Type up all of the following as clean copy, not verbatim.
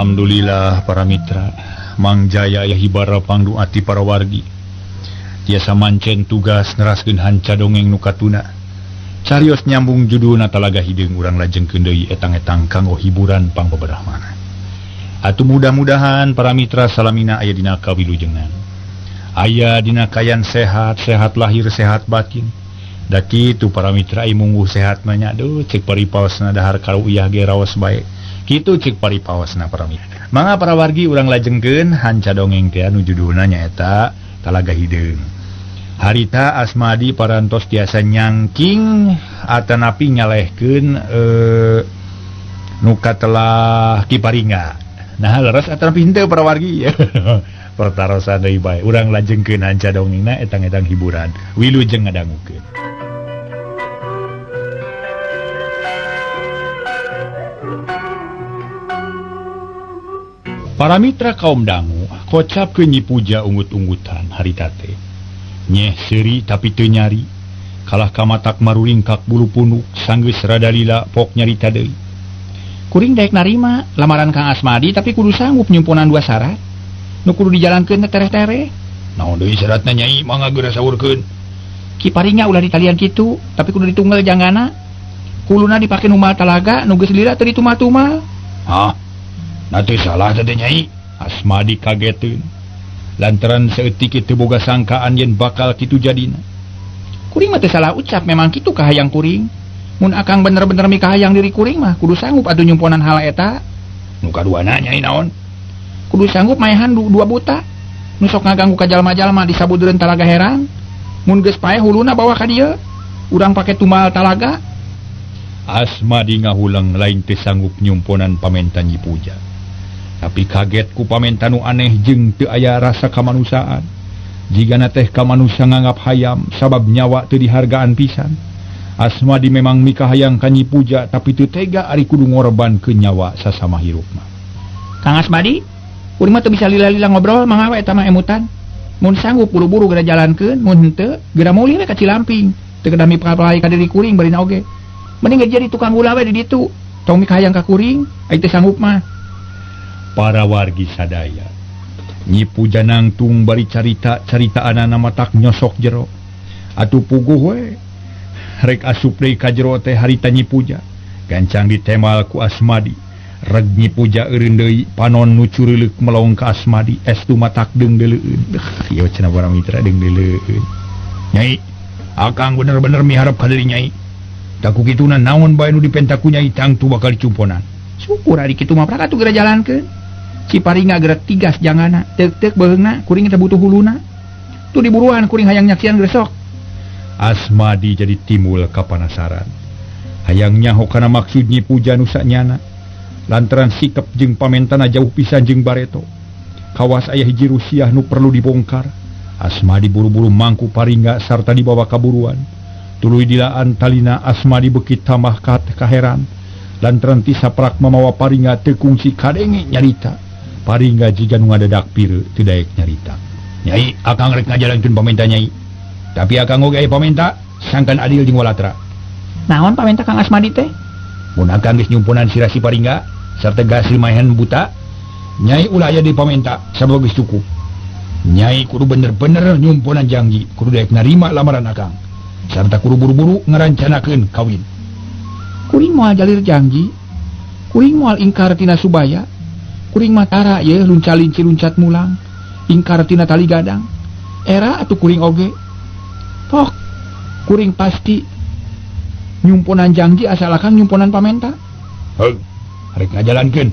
Alhamdulillah para mitra Mang Jaya aya hibara pangduati para wargi tiasa mancen tugas neraskeun hanca dongeng nu katuna carios nyambung judulna Talaga Hideung urang lajengkeun deui etang-etang kanggo hiburan pangbeberahmana. Atuh mudah-mudahan para mitra salamina aya dina kawilujengan, aya dina kayan sehat, sehat lahir sehat batin. Da kitu para mitra ai mungguh sehat mah nya aduh cek paripaosna dahar karuuyah ge raos bae. Kitu cek paripaosna para mitra. Mangga para wargi urang lajengkeun hanca dongeng teh anu judulna nyaeta Talaga Hideung. Harita Asmadi parantos tiasa nyangking atanapi nyalehkeun nu katelah Ki Paringa. Nah leres atanapi henteu para wargi. Pertarosan deui bae. Urang lajengkeun hanca dongengna etang-etang hiburan. Wilujeng ngadangukeun. Para mitra kaum dangu kocapkeun Nyi Puja ungut-ungutan harita teh. Nyeh seuri tapi teu nyari. Kalah kamatak maruringkak bulu punuk sanggeus rada lila pok nyarita deui. Kuring daek narima lamaran Kang Asmadi tapi kudu sanggup nyumponan dua syarat. Nu kudu dijalankeun teh tereh-tereh. Naon deui syaratna Nyai mangga geura saurkeun. Ki Paringa ulah ditalian kitu tapi kudu ditunggal janggana. Kuluna dipake numal talaga nu geus lila teu ditumal-tumal. Hah? Nanti salah teh Nyai. Asmadi kageteun lantaran saeutik teu boga sangkaan yen bakal kitu jadina. Kuring mah teu salah ucap memang kitu kahayang kuring. Mun akang bener-bener mikahayang diri kuring mah kudu sanggup atuh nyumponan hal eta. Nu kaduana Nyai naon? Kudu sanggup maehan dua buta nu sok ngaganggu ka jalma-jalma di sabudureun Talaga Herang. Mun geus paeh huluna bawa ka dieu urang pake tumal talaga. Asmadi ngahulang lain teu sanggup nyumponan pamentan Nyi Puja. Tapi kaget ku pamentan nu aneh jeung teu aya rasa kamanusiaan. Jigana teh kamanusia nganggap hayam sabab nyawa teu dihargaan pisan. Asmadi memang mikahayang ka Nyi Puja tapi teu tega ari kudu ngorbankeun nyawa sasama hirup mah. Kang Asmadi, kuring mah teu bisa lila-lila ngobrol mangga we eta mah emutan. Mun sanggup buru-buru geura jalankeun, mun henteu geura mulih we ka Cilamping. Teu kedah mipalai ka diri kuring barina oge. Mending jadi tukang gula we di ditu. Tong mikahayang ka kuring, ai teu sanggup mah. Para wargi sadaya Nyi Puja nangtung bari carita caritaanana matak nyosok jero. Atuh puguh we rek asup deui ka jero teh harita Nyi Puja gancang ditemal ku Asmadi. Reg Nyi Puja eureun deui panon nu cureuleuh melong ka Asmadi estu matak deung-deuleueun. Ieu cenah para mitra deung-deuleueun. Nyai, akang bener-bener miharep ka diri Nyai. Taku kituna naon bae nu dipenta ku Nyai tangtu bakal dicumponan. Syukur ari kitu mah prak atuh geura jalankeun. Si Paringa geura tigas jangana, teuk-teuk beheungna kuring teh butuh huluna. Tuh diburuan kuring hayang nyaksian gresok. Asmadi jadi timbul kapanasaran. Hayang nyaho kana maksud Nyi Puja nu sanyana. Lantaran sikap jeung pamentana jauh pisan jeung bareto. Kawas aya hiji rusiah nu perlu dibongkar. Asmadi buru-buru mangku Paringa sarta dibawa kaburuan. Tuluy dilaan talina Asmadi beuki tambah kaheran. Lantaran ti saprak mamawa Paringa teu kungsi kadenge nyarita. Paringa jiga nu ngadadak pireut teu daek nyarita. Nyai, akang rek ngajalankeun pamenta Nyai. Tapi akang oge aya pamenta sangkan adil jeung walatra. Naon pamenta Kang Asmadi teh? Mun akang geus nyumponan sirah si Paringa sarta gasil maehan buta, Nyai ulah aya deui pamenta sabab geus cukup. Nyai kudu bener-bener nyumponan janji, kudu daek narima lamaran akang. Sarta kudu buru-buru ngarancanakeun kawin. Kuring moal jalir janji, kuring moal ingkar tina subaya. Kuring mah tara ye lunca-linci luncat mulang, ingkar tina tali gadang. Era atuh kuring oge. Pok, kuring pasti nyumponan janji asal akang nyumponan pamenta. Heug, rek ngajalankeun.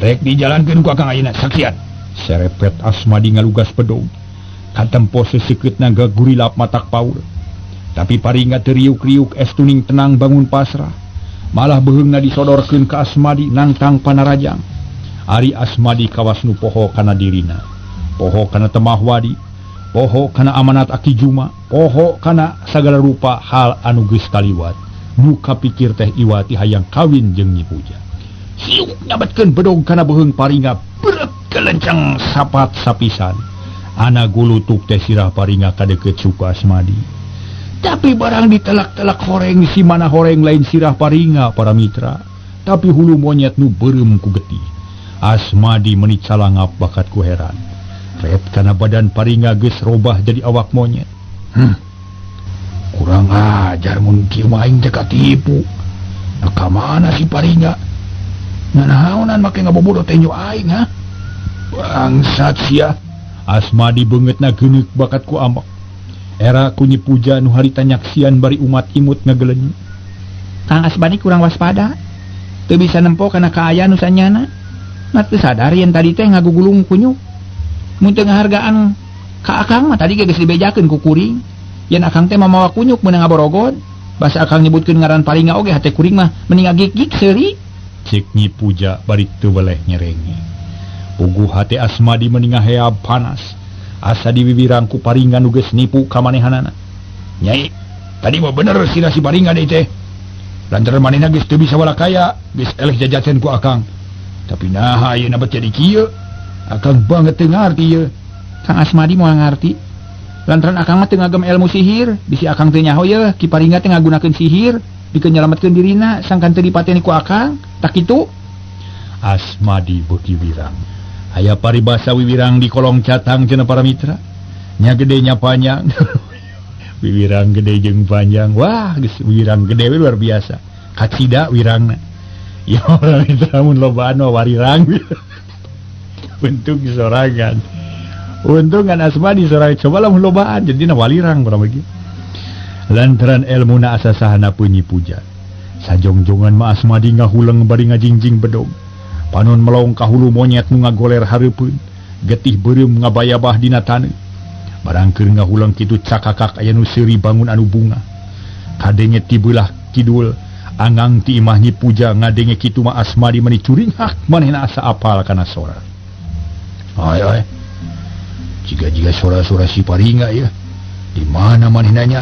Rek dijalankeun ku akang ayeuna saksian. Serepet Asmadi ngalugas pedog. Katempo seseukeutna gagurilap matak paur. Tapi Paringa teu riuk-riuk estuning tenang bangun pasrah. Malah beheungna disodorkeun ka Asmadi nangtang panarajang. Ari Asmadi kawas nu poho kana dirina, poho kana temah wadi, poho kana amanat Aki Juma, poho kana sagala rupa hal anu geus kaliwat. Nu kapikir teh Iwati hayang kawin jeung Nyi Puja. Siuk nyabetkeun bedog kana beheung Paringa, brek kelenceng sapat sapisan. Ana gulutuk teh sirah Paringa kadeukeut suku Asmadi. Tapi barang ditelak-telak horeng si mana horeng lain sirah Paringa para mitra, tapi hulu monyet nu beureum ku getih. Asmadi meuni calangap bakat ku heran. Ret kana badan Paringa geus robah jadi awak monyet. Kurang ajar mun kieu mah aing teh katipu. Nah, ka mana si Paringa? Nanaonan make ngabobodo tenjo aing ha? Bangsat sia. Asmadi beungeutna geuneuk bakat ku ambek. Era ku Nyi Puja nu harita nyaksian bari umat imut ngagelenyu. Kang Asmadi kurang waspada. Teu bisa nempo kana kaayaan nu sanyana. Nah teu sadar yen tadi teh ngagugulung kunyuk. Mun teu ngahargaan ka akang mah tadi ge geus dibejakeun ku kuring. Yen akang teh mamawa kunyuk meunang ngaborogod. Basa akang nyebutkeun ngaran Paringa oge hate kuring mah mending ngagik-gik seuri. Cek Nyi Puja bari teu weleh nyerenge. Puguh hate Asmadi meni ngaheab panas. Asa diwiwirang ku Paringa nu geus nipu ka manehanana. Nyai, tadi mah bener sira si Paringa deui teh. Lantaran manehna geus teu bisa walakaya, geus eleh jajaten ku akang. Tapi naha ayeuna bet jadi kieu? Akang banget teu ngarti ieu. Kang Asmadi moal ngarti. Lantaran akang mah teu ngagem ilmu sihir, bisi akang teu nyaho yeuh Ki Paringa teh ngagunakeun sihir pikeun nyalametkeun dirina sangkan teu dipateni ku akang. Tak kitu? Asmadi beuki wirang. Aya paribasa wiwirang di kolong catang cenah para mitra. Nya gede nya panjang. Wiwirang gede jeung panjang. Wah, geus wirang gede we luar biasa. Kacida wirangna. Ya orang mitra mun lobaan mah warirang. Bentuk sorangan. Untung kan Asmadi sorangan coba lamun lobaan jadina walirang urang bagi. Lantaran elmuna asa sahana pun Nyi Puja. Sajongjongan mah Asmadi ngahuleng bari ngajingjing bedog. Panon melong ka hulu monyet nu ngagoler hareupeun, getih beureum ngabayabah dina taneuh. Barang keur ngahuleng kitu cakakak aya nu seuri bangun anu bunga. Kadenge ti beulah kidul, angang ti imah Nyi Puja ngadenge kitu mah Asmadi meuni curinghak manehna asa apal kana sora. Ay ay. Jiga-jiga sora-sora si Paringa ya. Di mana manehna nya?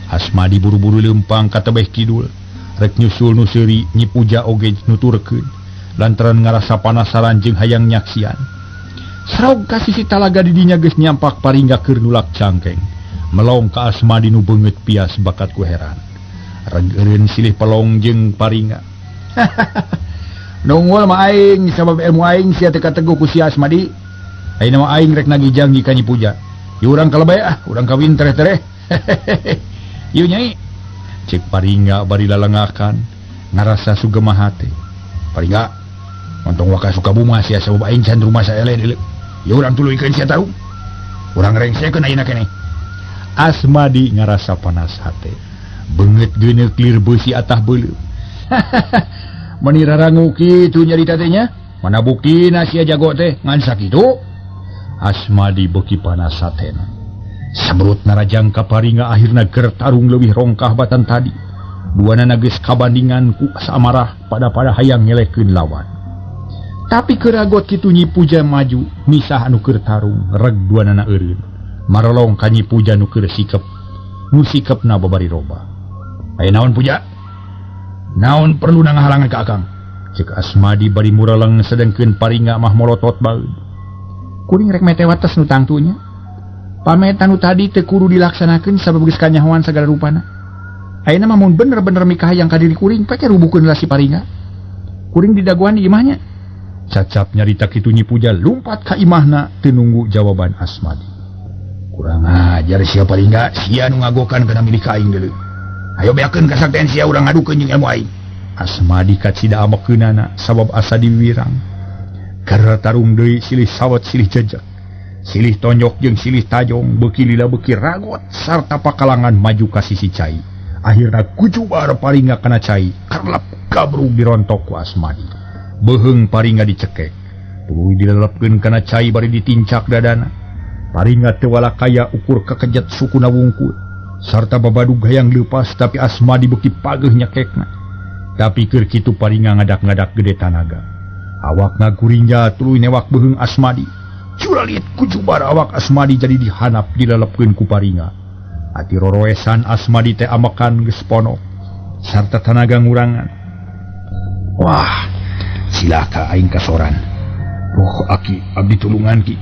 Asmadi buru-buru leumpang ka tebeh kidul. Rek nyusul nu seuri Nyi Puja oge nuturkeun. Lantaran ngarasa panasaran jeung hayang nyaksian. Sarog ka sisi talaga di dinya geus nyampak Paringa keur nulak cangkeng. Melong ka Asmadi nu beungeut pias bakat ku heran. Reg eureun silih pelong jeung Paringa. Nungul mah aing sabab ilmu aing sia teu kateguh ku si Asmadi. Ayeuna mah aing rek nagih janji ka Nyi Puja. Ieu urang kalebay ah, urang kawin tereh-tereh. Ieu nyai. Cek Paringa bari lalengakan ngarasa sugemah hate. Paringa Ontong waka Sukabumi sia sabab aing can rumah saeleh deuleu. Ieu urang tuluykeun sia tarung. Urang rengsekeun ayeuna keneh. Asmadi ngarasa panas hate. Beungeut geuneuk lir beusi atah beuleuh. Meni rarangu kitu nyarita teh nya. Mana buktina sia jago teh ngan sakitu. Asmadi beuki panas hatena. Sabrut narajang ka Paringa akhirna gertarung leuwih rongkah batan tadi. Duanana geus kabandingan ku samarah pada-pada hayang ngelehkeun lawan. Tapi keragot kitu Nyi Puja maju misah anu keur tarung reg duanana eureun. Marolong ka Nyi Puja nu keur sikep. Nu sikepna babari roba. Aya naon Puja? Naon perlu ngahalangan ka akang? Cek Asmadi bari muraleng sedengkeun Paringa mah molotot baeud. Kuring rek mete wates nu tangtunya. Pametan nu tadi teu kudu dilaksanakeun sabab geus kanyahoan sagala rupana. Ayeuna mah mun bener-bener mikahayang ka diri kuring pake rubuhkeun lah si Paringa. Kuring didagoan di imahnya. Cacap nyarita kitu Nyi Puja lumpat ka imahna teu nunggu jawaban Asmadi. Kurang ajar sia Paringa, sia nu ngagokan kana milik aing deuleu. Ayo beakeun kasaktian sia urang ngadukeun jeung ilmu aing. Asmadi kacida amekeunana sabab asa diwirang. Karena tarung deui silih sawat silih jejak. Silih tonjok jeung silih tajong beuki lila beuki ragot sarta pakalangan maju ka sisi cai. Akhirna kujubar Paringa kana cai, kerlep gabrug dirontok ku Asmadi. Beuheung Paringa dicekek, tuluy dilelepkeun kana cai bari ditincak dadana. Paringa teu walakaya ukur kakejet sukuna wungkul sarta babadug hayang leupas tapi Asmadi beuki pageuh nyekekna. Tapi keur kitu Paringa ngadak-ngadak gede tanaga. Awakna guringja tuluy newak beuheung Asmadi. Curalit kujubar awak Asmadi jadi dihanap dilelepkeun ku Paringa. Ati roroesan Asmadi teh amakan geus ponok sarta tanaga ngurangan. Wah, silaka aing kasoran. Ruh aki abdi tulungan ki.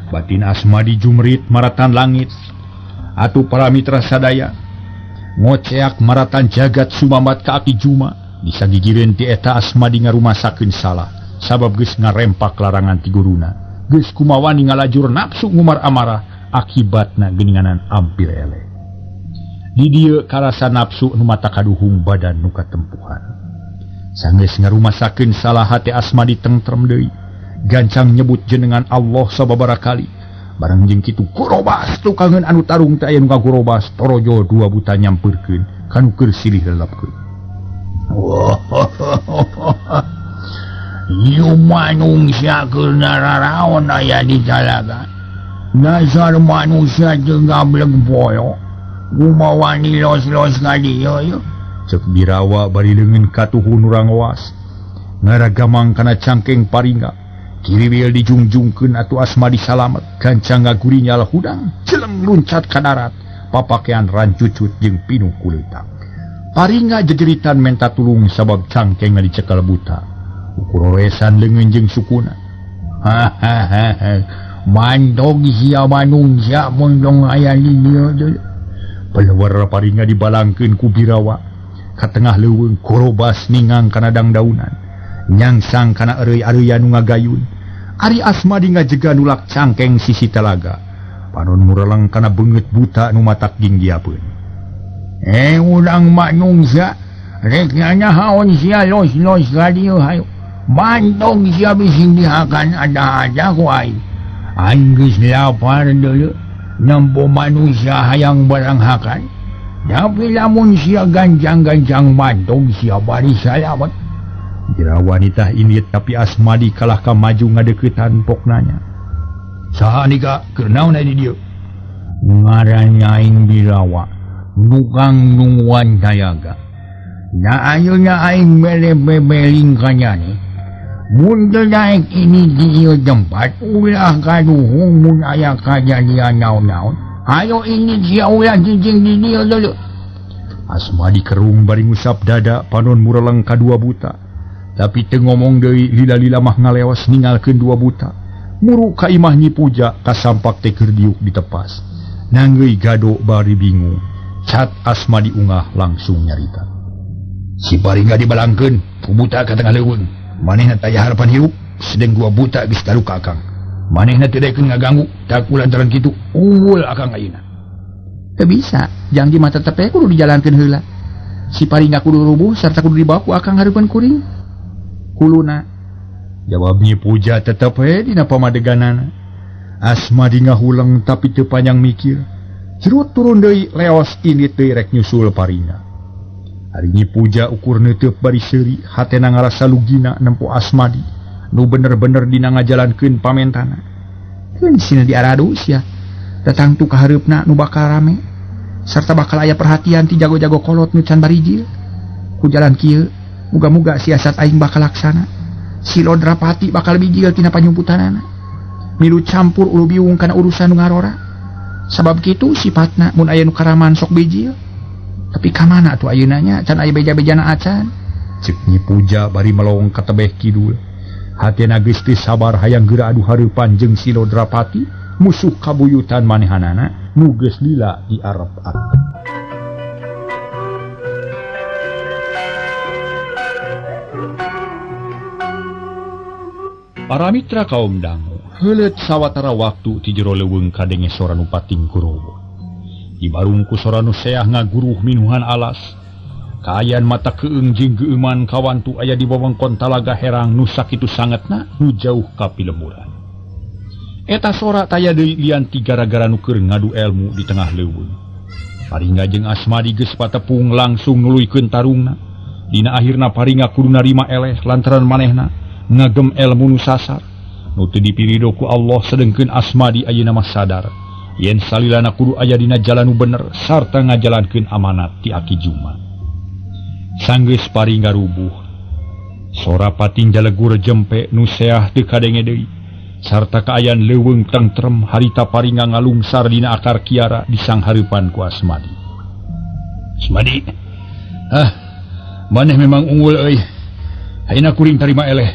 Batin Asmadi jumrit maratan langit. Atuh para mitra sadaya ngoceak maratan jagat sumamat ka Aki Juma. Bisa gigireun ti eta Asmadi ngarumasakeun salah. Sabab geus ngarempak larangan ti guruna. Geus kumawani ngalajur nafsu ngumar amarah akibatna geuninganan ampir eleh. Di dieu karasa nafsu nu mata kaduhung badan nu katempuhan. Sanggeus ngarumasakeun salah hate Asmadi tentrem deui. Gancang nyebut jenengan Allah sababaraha kali. Barang jeung kitu gorobas tukangeun anu tarung teh aya nu ngagorobas torojo dua buta nyampeurkeun kanu keur silih lelapkeun. Ieu manusia keur nararaon aya di talaga. Dasar manusia teu gablek boyo. Gumawani los-los ka dieu yeuh. Cek Birawa bari leungeun katuhu nu rangoas. Ngaragamang kana cangkeng paringa. Kiriwil dijungjungkeun atuh Asmadi salamet. Gancang ngagurinyal hudang jeleng luncat ka darat. Papakean rancucut jeung pinuh kulitang. Paringa jejeritan menta tulung sabab cangkengna dicekal buta. Ukur roesan leungeun jeung sukuna. Hahaha. Mantog sia manungsa mun dong aya di dieu teh. Pelewar paringa dibalangkeun ku Birawa. Ka tengah leuweung korobas ningang kana dangdaunan. Nyangsang kana eureui-areuyan nu ngagayun. Ari Asmadi ngajega nulak cangkeng sisi talaga. Panon mureleng kana beungeut buta nu matak ginggiapeun. Urang manungsa rek nanahaon sia los-los ka dieu hayu. Mantog sia bisi dihakan ada-ada ku aing. Aing geus lapar deuleu. Nempo manusia hayang barang hakan. Tapi lamun sia gancang-gancang mantog sia bari salamet. Jera wanita ini tapi Asmadi kalah ka maju ngadeukeutan poknanya. Saha nika keur naon aya di dieu? Ngaran aing Birawa, tukang nungguan talaga. Da ayeuna aing mere bebeling ka nyane. Mun teu daek ini di ieu tempat ulah kaduhung mun aya kajadian naon-naon. Hayo ini sia ulah cicing di dieu deuleu. Asmadi kerung bari ngusap dada panon mureleng ka dua buta. Tapi teu ngomong deui lila-lila mah ngaleos ningalkeun dua buta. Muru ka imah Nyi Puja kasampak teh keur diuk ditepas. Nanggeuy gado bari bingung. Cat Asmadi ungah langsung nyarita. Si paringa dibalangkeun ku buta ka tengah leuweung. Manehna taya harapan hirup, sedeng dua buta geus taruka akang. Manehna teu daekeun ngaganggu, tak lantaran kitu unggul akang ayeuna. Teu bisa, janji mah tetep we kudu dijalankeun heula. Si paringa kudu rubuh sarta kudu dibawa ku akang hareupeun kuring. Kuluna. Jawab Nyi Puja tetep we dina pamadeganana. Asmadi ngahuleng tapi teu panjang mikir. Cerut turun deui leos indit deui rek nyusul paringa. Ari Nyi Puja ukur neuteub bari seuri, hatena ngarasa lugina nempo Asmadi nu bener-bener dina ngajalankeun pamentana. Keun sina diaradu sia. Datang tu ka hareupna nu bakal rame sarta bakal aya perhatian ti jago-jago kolot nu can barijil. Ku jalan kieu, muga-muga siasat aing bakal laksana. Si Lodrapati bakal bijil tina panyumputanana. Milu campur ulu biung kana urusan nu ngarora. Sabab kitu sifatna mun aya nu karaman sok bijil. Tapi ka mana atuh ayeuna nya can aya beja-bejana acan. Cek Nyi Puja bari melong ka tebeh kidul. Hatena geus teu sabar hayang geura adu hareupan jeung si Lodrapati, musuh kabuyutan manehanana nu geus lila di arep-arep. Para mitra kaum dangu, heuleut sawatara waktu ti jero leuweung kadenge sora nu pating kurowo. Dibarung ku sora nu seah ngaguruh minuhan alas. Kaayaan mata keung jeung geueuman kawantu aya di wewengkon talaga herang nu sakitu sangetna nu jauh ka pilemburan. Eta sora taya deui lian ti gara-gara nu keur ngadu elmu di tengah leuweung. Paringa jeung Asmadi geus patepung langsung nuluykeun tarungna. Dina akhirna Paringa kudu narima eleh lantaran manehna ngagem elmu nu sasar. Nu teu dipirido ku Allah sedengkeun Asmadi ayeuna mah sadar yen salilana kudu aya dina jalan nu bener sarta ngajalankeun amanat ti Aki Juma. Sanggeus Paringa rubuh. Sora pating jalegur jempe nu seah teu kadenge deui. Sarta kaayaan leuweung tentrem harita Paringa ngalungsar dina akar kiara di sanghareupan ku Asmadi. Asmadi, ah, maneh memang unggul euy. Ayeuna kuring tarima eleh.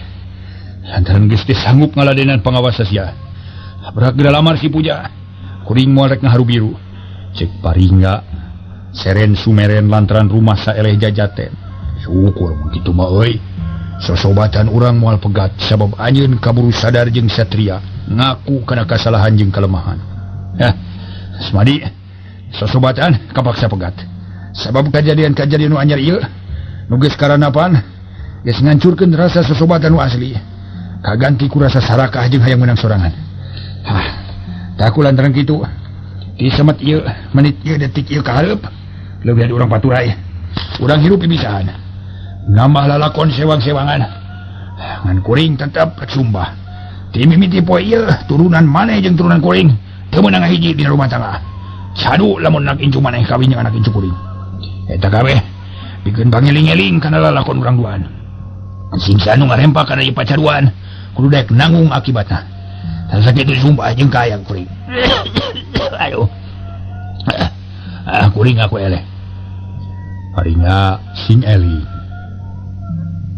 Lantaran geus teu sanggup ngaladenan pangawasa sia. Berak geura lamar si Puja. Kuring moal rek ngaharu biru. Cek Paringa seren sumeren lantaran rumah saeleh jajaten. Syukur mun kitu mah euy. Sosobatan urang moal pegat sabab anjeun kaburu sadar jeung satria ngaku kana kasalahan jeung kelemahan. Hah, Asmadi, sosobatan kapaksa pegat. Sabab kajadian-kajadian nu anyar ieu nu geus karanapan geus ngancurkeun rasa sosobatan nu asli. Kaganti ku rasa sarakah jeung hayang menang sorangan. Hah, tak ku lantaran kitu. Di semet ieu, menit ieu, detik ieu ka hareup, leuwih urang paturai. Urang hirup pisahan. Nambah lalakon sewang-sewangan. Ngan kuring tetep sumpah. Ti mimiti poe ieu turunan maneh jeung turunan kuring teu meunang ngahiji dina rumah tangga. Sadu lamun anak incu maneh kawin jeung anak incu kuring. Eta kabeh pikeun pangeling-eling kana lalakon urang duaan. Sing sanu ngarempak kana ieu pacaruan kudu daek nanggung akibatna. Sakitu sumpah jeung kayang kuring. Aduh. Ah, kuring aku eleh. Paringa sing eling.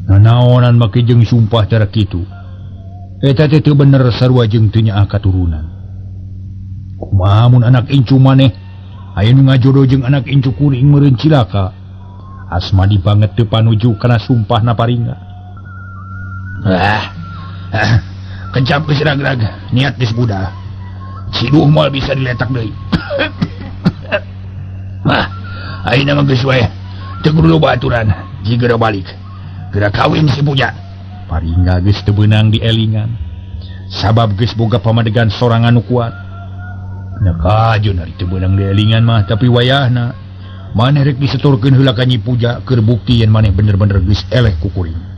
Nanaonan make jeung sumpah cara kitu. Eta teh teu bener sarua jeung teu nyaah katurunan. Kumaha mun anak incu maneh aya nu ngajodoh jeung anak incu kuring meureun cilaka. Asmadi banget teu panuju kana sumpahna Paringa. Ah. Kencap geus rag-rag, niat geus budal. Siduh moal bisa diletak deui. Mah, ayeuna mah geus wae. Teu kudu loba aturan, jigera balik. Geura kawin si Puja. Paringa geus teu beunang dielingan. Sabab geus boga pamadegan sorangan nu kuat. Nah kajun ari teu beunang dielingan mah, tapi wayahna maneh rek disetorkeun heula ka Nyi Puja keur bukti yen maneh bener-bener geus eleh ku kuring.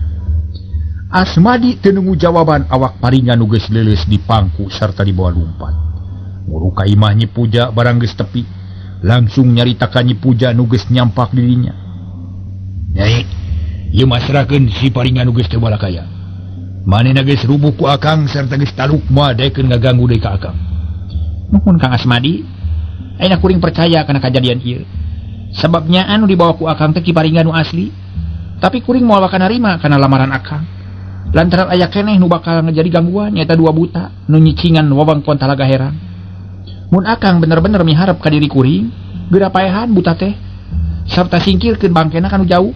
Asmadi teu nunggu jawaban awak Paringa nu geus leuleus di pangku sarta dibawa lumpat. Nguru ka imah Nyi Puja barang geus tepi, langsung nyarita ka Nyi Puja nu geus nyampak dirinya. Nyai, ieu masrahkeun si Paringa nu geus teu balakaya. Manehna geus rubuh ku akang sarta geus taluk moal daekeun ngaganggu deui ka akang. Nuhun Kang Asmadi, ayeuna kuring percaya kana kajadian ieu. Sababnya anu dibawa ku akang teh Ki Paringa nu asli, tapi kuring moal bakal narima kana lamaran akang. Lantaran aya keneh nu bakal ngejadi gangguan nyaeta dua buta nu nyicingan wewengkon Talaga Herang. Mun akang bener-bener miharep ka diri kuring, geura paehan buta teh sarta singkirkeun bangkena kanu jauh.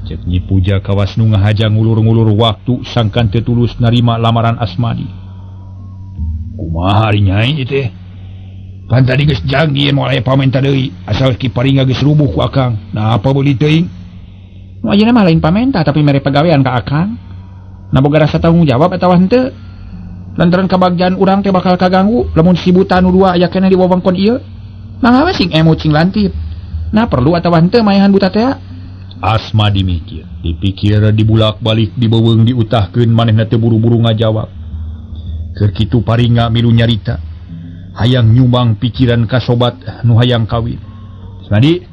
Cek Nyi Puja kawas nu ngahaja ngulur-ngulur waktu sangkan teu tulus narima lamaran Asmadi. Kumaha ari nyai ieu teh? Pan tadi geus janji moal aya pamenta deui, asal Ki Paringa geus rubuh ku akang. Nah apa beuli teuing? Nu ayeuna mah lain pamenta tapi mere pagawean ka akang. Nah boga rasa tanggung jawab atawa henteu? Lantaran kabagjaan urang teh bakal kaganggu lamun si buta nu dua aya keneh di wewengkon ieu. Mangga we sing emut sing lantip. Nah perlu atawa henteu maehan buta teh? Asmadi mikir, dipikir dibulak-balik dibeuweung diutahkeun manehna teu buru-buru ngajawab. Keur kitu Paringa milu nyarita, hayang nyumbang pikiran ka sobat nu hayang kawin. Asmadi,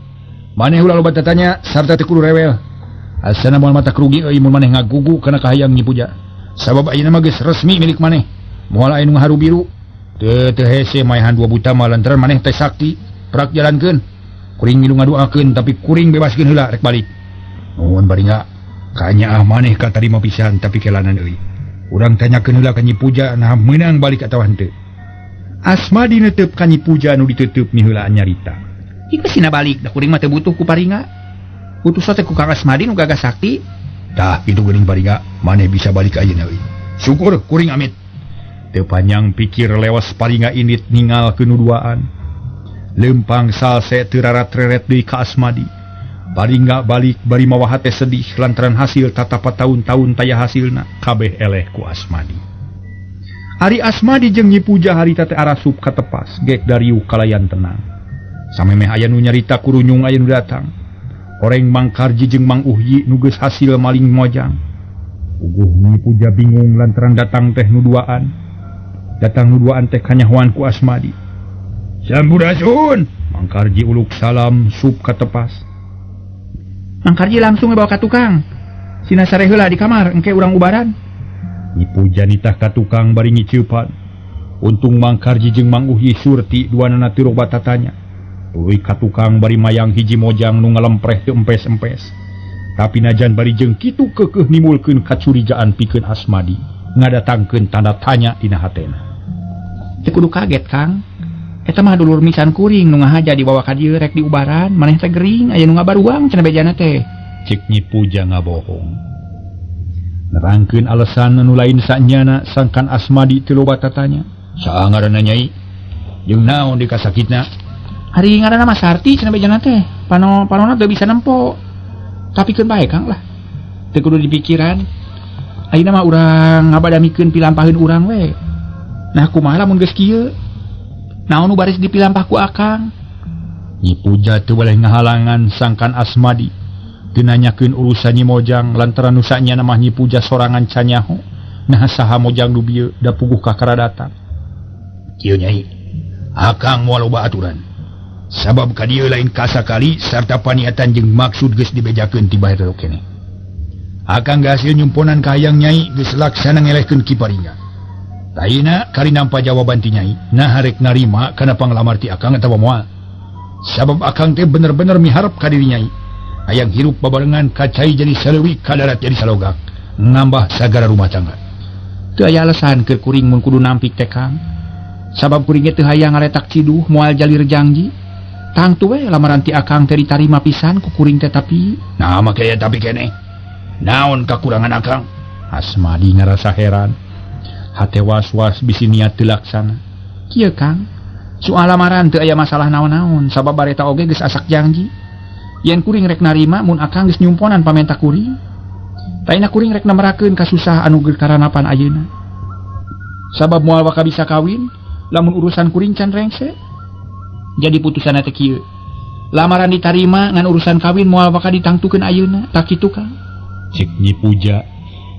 maneh ulah loba tatanya sarta teu kudu rewel. Asana moal mata rugi euy mun maneh ngagugu kana kahayang Nyi Puja. Sabab ayeuna mah geus resmi milik maneh. Moal aya nu ngaharu biru. Teu teu hese maehan dua buta mah lantaran maneh teh sakti, prak jalankeun. Kuring milu ngaduakeun tapi kuring bebaskeun heula rek balik. Nuhun Paringa, kanyaah maneh katarima pisan tapi kelanan euy. Urang tanyakeun heula ka Nyi Puja nah meunang balik atawa henteu. Asmadi netep ka Nyi Puja nu diteuteub miheulaan nyarita. Ieu sina balik da kuring mah teu butuh ku Paringa. Putus teh ku Kang Asmadi nu gagah sakti. Tah kitu geuning Paringa, maneh bisa balik ayeuna euy. Syukur kuring amit. Teu panjang pikir lewas Paringa indit ningal ke nu duaan. Lempang salse teu rarat-reret deui ka Asmadi. Paringa balik bari mawa hate sedih lantaran hasil tatapa taun-taun taya hasilna kabeh eleh ku Asmadi. Ari Asmadi jeung Nyi Puja harita teh arasup ka tepas gek dariuh kalayan tenang. Samemeh aya nu nyarita kurunyung aya nu datang. Oreng Mang Karji jeung Mang Uhyi nu geus hasil maling mojang. Puguh Nyi Puja bingung lantaran datang teh nu duaan. Datang nu duaan teh kanyahoan ku Asmadi. Sampurasun! Mang Karji uluk salam sup ka tepas. Mang Karji langsung bawa ka tukang. Sina sare heula di kamar engke urang ubaran. Nyi Puja nitah ka tukang bari ngiceupan. Untung Mang Karji jeung Mang Uhyi surti duanana teu loba tatanya. Tuluy ka tukang bari mayang hiji mojang nu ngalempreh teu empes-empes. Tapi najan bari jeung kitu keukeuh nimbulkeun kacurigaan pikeun Asmadi, ngadatangkeun tanda tanya dina hatena. Teu kudu kaget, Kang. Eta mah dulur misan kuring nu ngahaja dibawa ka dieu rek diubaran, maneh teh gering aya nu ngabaruang cenah bejana teh. Cek Nyi Puja ngabohong. Nerangkeun alasan nu lain sanyana sangkan Asmadi teu loba tatanya. Saha ngaranna Nyai? Jeung naon dikasakitna? Ari ngaranna mah Sarti cenah bejana teh. Panona teu bisa nempo. Tapi keun bae Kang lah. Teu kudu dipikiran. Ayeuna mah urang ngabadamikeun pilampaheun urang we. Nah kumaha lamun geus kieu? Naon nu baris dipilampah ku Akang? Nyi Puja teu boleh ngahalangan sangkan Asmadi teu nanyakeun urusan Nyi Mojang lantaran nu sanyana mah Nyi Puja sorangan canyaho. Nah saha Mojang nu bieu da puguh kakara datang. Kieu Nyai, Akang moal loba aturan. Sabab ka dieu lain kasakali sarta paniatan jeung maksud geus dibejakeun ti baheula keneh. Akang gahasil nyumponan ka hayang Nyai geus laksana ngelehkeun Ki Paringga. Taina kali nampa jawaban ti Nyai, nah rek narima kana panglamar ti Akang atawa moal. Sabab Akang teh bener-bener miharep ka diri Nyai. Hayang hirup babarengan kacai jadi saleuwi ka darat jadi salogak, nambah sagara rumah tangga. Teu aya alasan keur kuring mun kudu nampik teh Kang. Sabab kuring ge teu hayang ngaretak ciduh moal jalir janji. Tangtu we lamaran ti Akang teh ditarima pisan ku kuring teh tapi nah make aya tapi keneh. Naon kakurangan Akang? Asmadi ngarasa heran. Hate was-was bisi niat teu laksana. Kieu Kang, soal lamaran teu aya masalah naon-naon sabab bareta oge geus asak janji. Yen kuring rek narima mun Akang geus nyumponan pamenta kuring. Taina kuring rek nemerakeun kasusah anu geus karanapan ayeuna. Sabab moal waka bisa kawin lamun urusan kuring can rengse. Jadi putusanna teh kieu. Lamaran ditarima ngan urusan kawin moal waka ditangtukeun ayeuna, tak kitu Kang. Cek Nyi Puja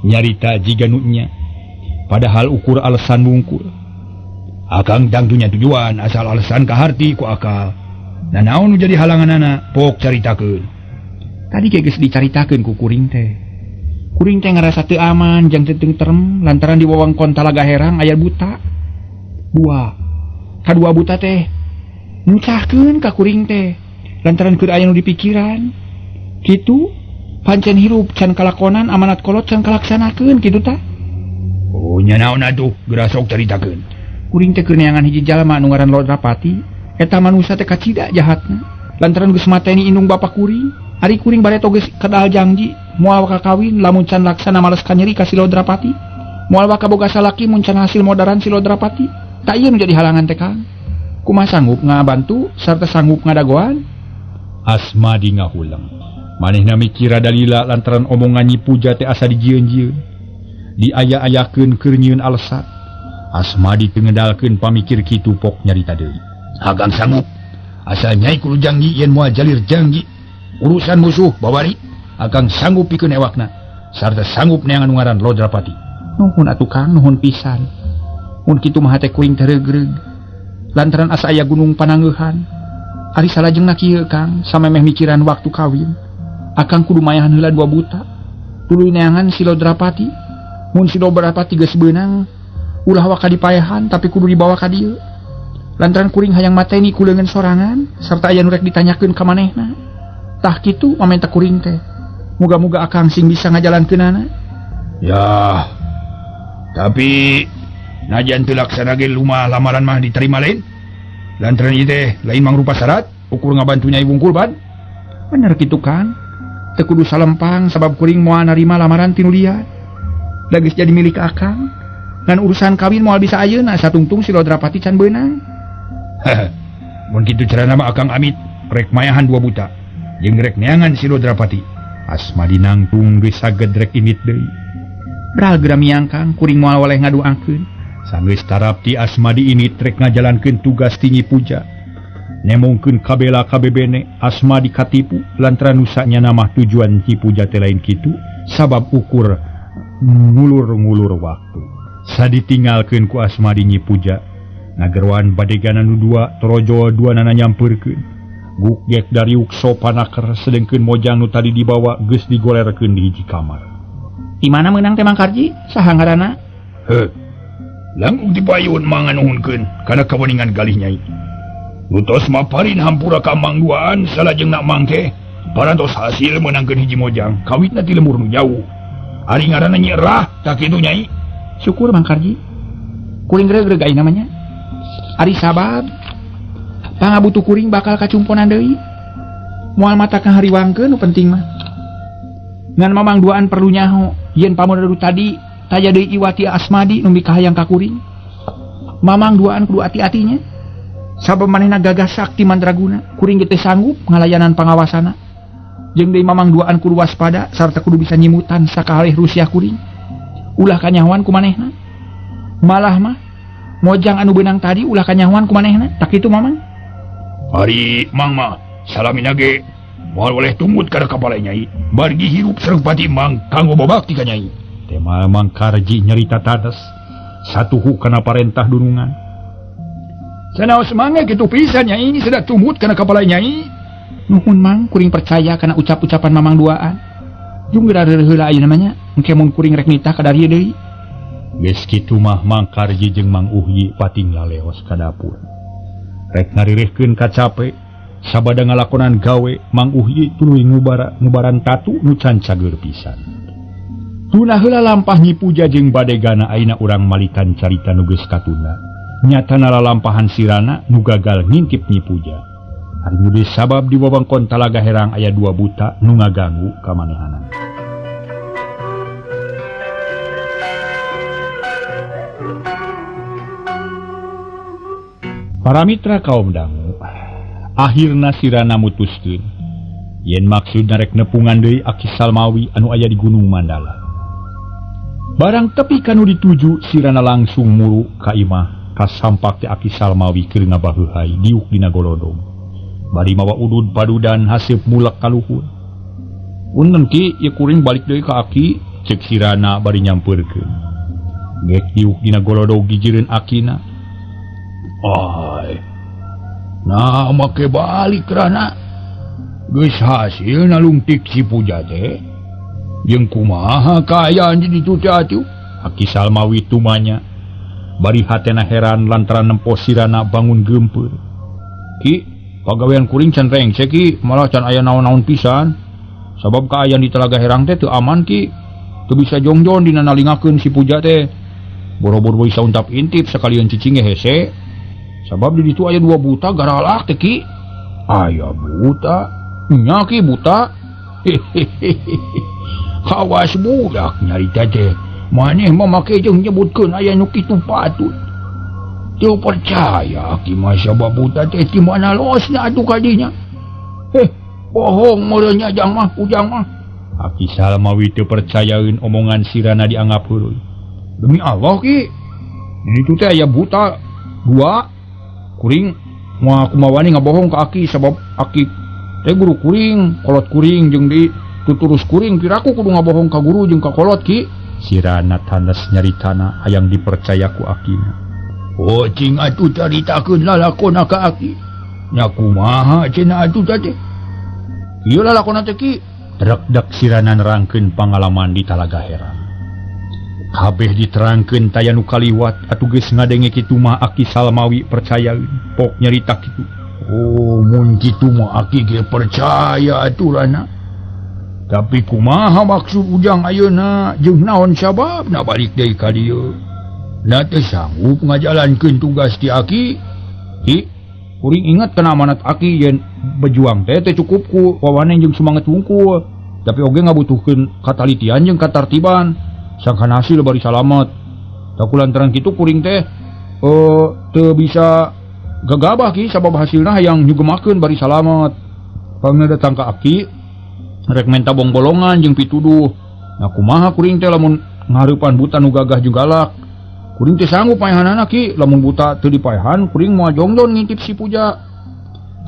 nyarita jiga nu nya. Padahal ukur alasan wungkul. Akang dangdunya tujuan asal alasan kaharti ku akal. Nah naon nu jadi halanganana pok caritakeun. Tadi ge geus dicaritakeun ku kuring teh. Kuring teh ngarasa teu aman jeung teu tentrem lantaran di wewengkon Talaga Herang aya buta. Dua. Kadua buta teh ngucahkeun ka kuring teh lantaran keur aya nu dipikiran. Kitu pancen hirup can kalakonan amanat kolot can kalaksanakeun kitu tah. Oh nya naon atuh geura sok caritakeun. Kuring teh keur neangan hiji jalma anu ngaran Lodrapati. Eta manusia teh kacida jahatna lantaran geus mateni indung bapa kuring. Ari kuring bareto geus kadal janji moal waka kawin lamun can laksana males kanyeri ka si Lodrapati, moal waka boga salaki mun can hasil modaran si Lodrapati. Tak ieu nu jadi halangan teh Kang. Kumaha sanggup ngabantu sarta sanggup ngadagoan? Asmadi ngahulang. Manehna mikir dalila lantaran omongan Nyi Puja teh asa dijieun-jieun. Diaya-ayakeun keur nyieun alasan. Asmadi teu ngedalkeun pamikir kitu pok nyarita deui. Akang sanggup asal Nyai kudu janji yen moal jalir janji urusan musuh babari Akang sanggup pikeun ewakna sarta sanggup neangan nu ngaran Lodrapati. Nuhun atuh Kang, nuhun pisan. Mun kitu mah hate kuring teh regreg lantaran asa aya gunung panangeuhan. Ari salajengna kieu Kang, samemeh mikiran waktu kawin Akang kudu mayahan heula dua buta tuluy neangan si Lodrapati. Mun si Lodrapati geus beunang ulah waka dipaehan tapi kudu dibawa ka dieu. Lantaran kuring hayang mateni ku leungeun sorangan sarta aya nu rek ditanyakeun ka manehna. Tah kitu pamenta kuring teh. Muga-muga Akang sing bisa ngajalankeunana. Ya. Tapi najan teu laksana ge lumah lamaran mah diterima lain. Lantaran ieu teh lain mangrupa syarat ukur ngabantu Nyai wungkul ban. Bener kitu Kang. Teu kudu salempang sabab kuring moal narima lamaran ti nu lian. Da geus jadi milik Akang. Ngan urusan kawin moal bisa ayeuna satungtung si Lodrapati can beunang. Mun kitu carana mah Akang amit rek mayahan dua buta jeung rek neangan si Lodrapati. Asmadi nangtung geus saged rek indit deui. Bral geura miang Kang, kuring moal waleh ngaduakeun. Sanggeus tarapti Asmadi indit rek ngajalankeun tugas ti Nyi Puja. Nemongkeun kabela kabebene Asmadi katipu lantaran nu sanyana mah tujuan Nyi Puja teh lain kitu sabab ukur ngulur-ngulur waktu. Saditinggalkeun ku Asmadi Nyi Puja. Ngageroan badeganan nu dua torojo dua nana nyampeurkeun. Gugek dariuk sopanaker sedengkeun Mojang nu tadi dibawa geus digolerkeun di hiji kamar. Di mana meunang teh Mang Karji? Saha ngaranna? Heuh. Langkung dipayun manganuhunkeun kana kaweningan galih Nyai. Nutos maparin hampura ka mangduaan salajengna mangke parantos hasil meunangkeun hiji Mojang kawitna ti lemur nu jauh. Ari ngaranna Nyi Erah tah kitu Nyai. Syukur Mang Karji. Kuring regreg ayeuna mah nya. Ari sabab pangabutuh kuring bakal kacumponan deui. Moal mata kahariwangkeun nu penting mah. Ngan mamang duaan perlu nyaho. Yen pamundur tadi taya deui Iwati Asmadi nu mikahayang ka kuring. Mamang duaan kudu ati-atinya. Sabab manehna gagah sakti mandraguna, kuring ge teu sanggup ngalayanan pangawasana. Jeung deui mamang duaan kudu waspada sarta kudu bisa nyimutan sakahalih rusiah kuring. Ulah kanyahoan ku manehna. Malah mah mojang anu beunang tadi ulah kanyahoan ku manehna. Tak kitu mamang. Ari mang mah salamina ge moal boleh tumut kana kapala nyai. Bargi hirup sareng pati mang kanggo babakti ka nyai. Tema Mang Karji nyarita tadas satuhu kana parentah dunungan. Sanaos mangga kitu pisan nyai sada tumut kana kapala nyai. Nuhun mang kuring percaya kana ucap-ucapan mamang duaan. Jung geura heula ayeuna mah nya, engke mun kuring rek nitah ka dieu deui. Geus kitu mah Mang Karji jeung Mang Uhyi pating laleos ka dapur. Rek ngarirehkeun kacape sabada ngalakonan gawe Mang Uhyi tuluy ngubaran tatu nu can cageur pisan. Tuna heula lampah Nyi Puja jeung badegana ayeuna urang malikan carita nu geus katunda. Nyatana lalampahan sirana nu gagal ngintip Nyi Puja. Ari nu sabab di wewengkon Talaga Herang aya dua buta nu ngaganggu kamanehanana. Para mitra kaum dangu, akhirna sirana mutuskeun yen maksudna rek nepungan deui Aki Salmawi anu aya di Gunung Mandala. Barang tepi kanu dituju sirana langsung muru ka imah kasampak teh Aki Salmawi keur ngabaheuhai diuk dina golodong. Bari mawa udud padudan haseup mulek ka luhur. Punten ki, ieu kuring balik deui ka Aki, ceuk sirana bari nyampeurkeun. Geuk diuk dina golodog gigireun akina. Ay, nah make balik rana. Geus hasil nalungtik si Puja teh. Jeung kumaha kaayaan di ditu teh atuh? Aki Salmawi tumanya. Bari hatena heran lantaran nempo sirana bangun geumpeur. Ki, pagawean kuring can rengse ki, malah can aya naon-naon pisan. Sabab kaayaan di Talaga Herang teh teu aman ki. Teu bisa jongjon dina nalingakeun si Puja teh. Boro-boro bisa untap intip sakalian cicing ge hese. Sabab di ditu aya dua buta garalak teh ki. Aya buta, nya ki buta. Kawas budak nyarita teh. Maneh mah make jeung nyebutkeun aya nu kitu patut. Teu percaya ki mah sabab buta teh di mana losna atuh ka dinya. Heh, bohong meureun nya jang mah ujang mah. Aki Salmawi teu percayaeun omongan sirana dianggap heureui. Demi Allah ki, di ditu teh aya buta dua. Kuring moal kumawani ngabohong ka aki sabab aki teh guru kuring, kolot kuring jeung di tuturus kuring piraku kudu ngabohong ka guru jeung ka kolot ki. Sirana tanes nyaritana hayang dipercaya ku akina. Oh cing atuh caritakeun lalakona ka aki. Nya kumaha cenah atuh teh? Ieu lalakona teh ki. Rekdek sirana nerangkeun pangalaman di Talaga Herang. Kabeh diterangkeun taya nu kaliwat atuh geus ngadenge kitu mah Aki Salmawi percayaeun pok nyarita kitu. Oh mun kitu mah aki ge percaya atuh rana. Tapi kumaha maksud ujang ayeuna jeung naon sababna balik deui ka dieu? Na teu sanggup ngajalankeun tugas ti aki. Ki, kuring inget kana amanat aki yen berjuang teh teu cukup ku wawaneng jeung sumanget wungkul, tapi oge ngabutuhkeun katalitian jeung katartiban. Sangkan hasil bari salamet. Taku lantaran kitu kuring teh teu bisa gagabah ki sabab hasilna hayang nyugemakeun bari salamet. Pangna datang ka aki rek menta bongbolongan jeung pituduh. Nah kumaha kuring teh lamun ngahareupan buta nu gagah jeung galak. Kuring teh sanggup paehanana ki, lamun buta teu dipaehan kuring moal jongjon ngintip si Puja.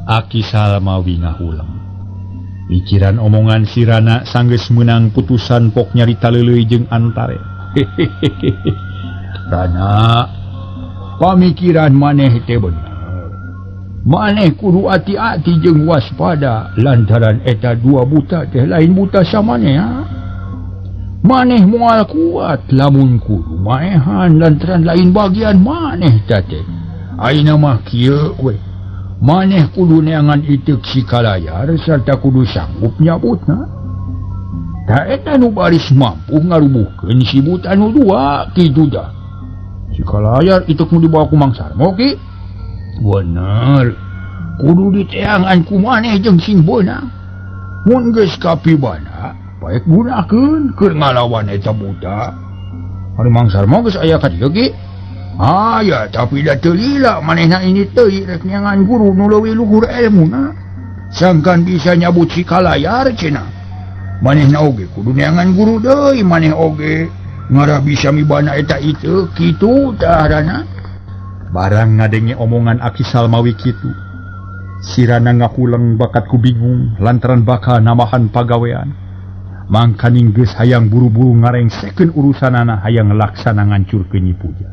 Aki Salmawi ngahuleng. Pikiran omongan sirana sanggeus meunang putusan pok nyarita leuleuy jeung antare. Rana, pamikiran maneh teh bener. Maneh kudu ati-ati jeung waspada lantaran eta dua buta teh lain buta samanea. Maneh moal kuat lamun kudu maehan lantaran lain bagian maneh teh. Ayeuna mah kieu we. Maneh kudu neangan iteuk si kalayar sarta kudu sanggup nyabutna. Ta eta nu baris mampu ngarubuhkeun si buta nu dua kitu dah. Si kalayar iteuk nu dibawa ku Mang Sarmo ki. Bener. Kudu diteangan ku maneh jeung sing beunang. Mun geus kapibana, Baik gunakeun keur ngalawan eta buta. Ari Mang Sarmo geus aya ka dieu ge. Aya tapi da teu lila manehna ini teuing rek neangan guru nu leuwih luhur elmuna. Sangkan bisa nyabut si kalayar cenah. Manehna oge kudu neangan guru deui maneh oge ngarah bisa mibana eta itu kitu tah rana. Barang ngadenge omongan Aki Salmawi kitu. Sirana ngakuleng bakat ku bingung lantaran bakal nambahan pagawean. Mangkaning geus hayang buru-buru ngarengsekeun urusanana hayang laksana ngancurkeun Nyi Puja.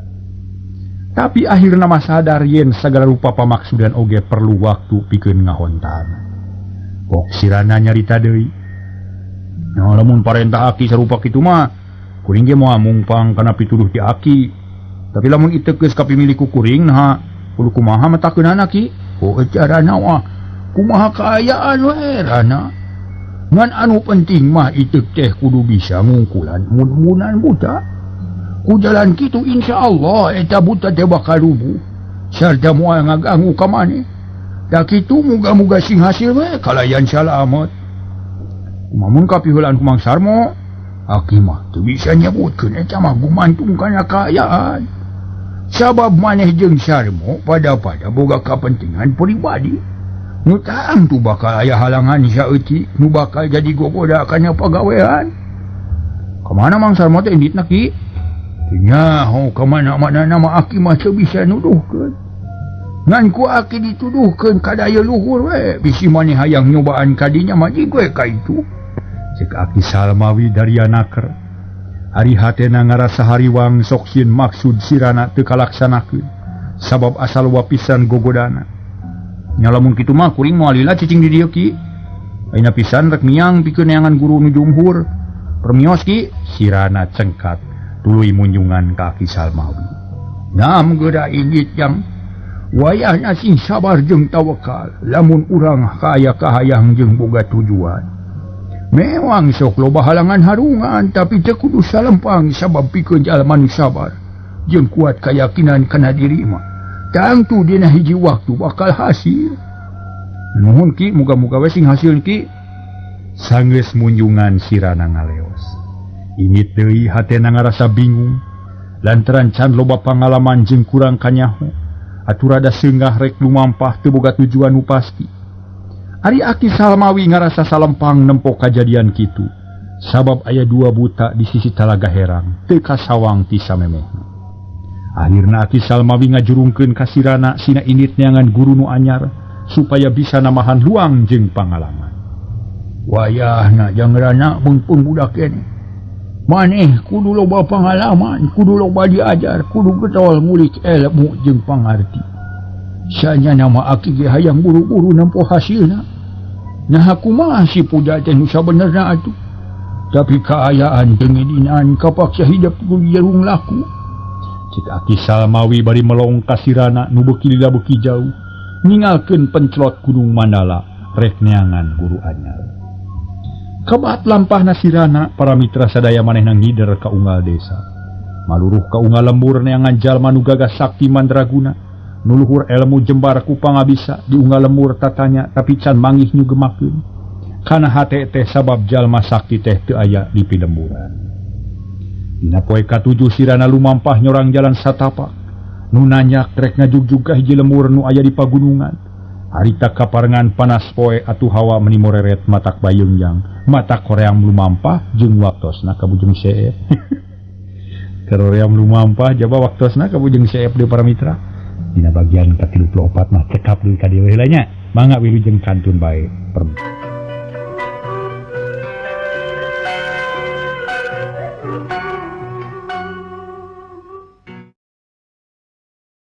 Tapi akhirna mah sadar yen sagala rupa pamaksudan oge perlu waktu pikeun ngahontan. Kok sirana nyarita deui. Nah, lamun parentah aki sarupa kitu mah kuring ge moal mungpang kana pituduh ti aki. Tapi lamun ieu geus kapimilik ku kuring naha kudu kumaha metakeunana ki? Oh carana wah kumaha kaayaan we rana. Ngan anu penting mah itu teh kudu bisa ngungkulan mun-munan buta. Ku jalan kitu insyaallah eta buta teh bakal rubuh. Sarta moal ngaganggu ka maneh. Da kitu muga-muga sing hasil we kalayan salamet. Kumamun kapiheulaan ku Mang Sarmo, aki mah teu bisa nyebutkeun eta mah gumantung kana kaayaan. Sabab maneh jeung Sarmo pada-pada boga kapentingan pribadi. Nu tangtu bakal aya halangan saeutik nu bakal jadi gogoda kana pagawean. Kamana Mang Sarmo teh inditna ki? Nyaho kamana mana nama aki mah teu bisa nuduhkeun. Ngan ku aki dituduhkeun ka daya luhur we bisi maneh hayang nyobaan ka dinya mah jig we ka itu. Cek Aki Salmawi daria naker. Ari hatena ngarasa hariwang sok sieun maksud sirana teu kalaksanakeun sabab asal wapisan gogodana. Nya lamun kitu mah kuring moal lila cicing di dieu ki. Ayeuna pisan rek miang pikeun neangan guru nu jumhur. Permios ki sirana cengkat tuluy munjungan ka Aki Salmawi. Nam geura indit jang wayahna sing sabar jeung tawakal lamun urang kaya kahayang jeung boga tujuan. Mewang sok loba halangan harungan tapi teu kudu salempang sabab pikeun jalma nu sabar jeung kuat kayakinan kana diri mah. Tangtu dina hiji waktu bakal hasil. Nuhun ki muga-muga we sing hasil ki. Sanggeus munjungan sirana ngaleos. Ingit deui hatena ngarasa bingung lantaran can loba pangalaman jeung kurang kanyaho. Atuh rada seungah rek lumampah teu boga tujuan nu pasti. Ari Aki Salmawi ngarasa salempang nempo kajadian kitu sabab aya dua buta di sisi Talaga Herang teu kasawang ti samemehna. Akhirna Aki Salmawi ngajurungkeun ka sirana sina indit neangan guru nu anyar supaya bisa namahan luang jeung pangalaman. Wayahna jang rana pun budak keneh. Maneh kudu loba pangalaman, kudu loba diajar, kudu getol ngulik ilmu jeung pangarti. Sanya nama aki ge hayang buru-buru nempo hasilna. Nah kumaha si Puja teh nu sabenerna atuh. Tapi kaayaan teu ngidinan kapaksa hidup kudu jerung laku. Cek Aki Salmawi bari melong ka sirana nu beuki lila beuki jauh ningalkeun penclot Gunung Mandala rek neangan guru anyar. Kebat lampahna sirana para mitra sadaya manehna ngider ka unggal desa. Maluruh ka unggal lembur neangan jalma nu gagah sakti mandraguna. Nuluhur ilmu jembar ku pangabisa di unggal lembur tatanya tapi can manggih nyugemakeun. Kana hate teh sabab jalma sakti teh teu aya di pilemburan. Dina poe katujuh sirana lumampah nyorang jalan satapak. Nu nanyak rek ngajugjug ka hiji lembur nu aya di pagunungan. Harita kaparengan panas poe atuh hawa meni moreret matak bayungyang, matak koreang lumampah jeung waktosna ka Bujeng Seep. Koreang lumampah jaba waktosna ka Bujeng Seep deui para mitra. Dina bagian ka-34 mah cekap deui ka dieu heula nya. Mangga wilujeng kantun bae.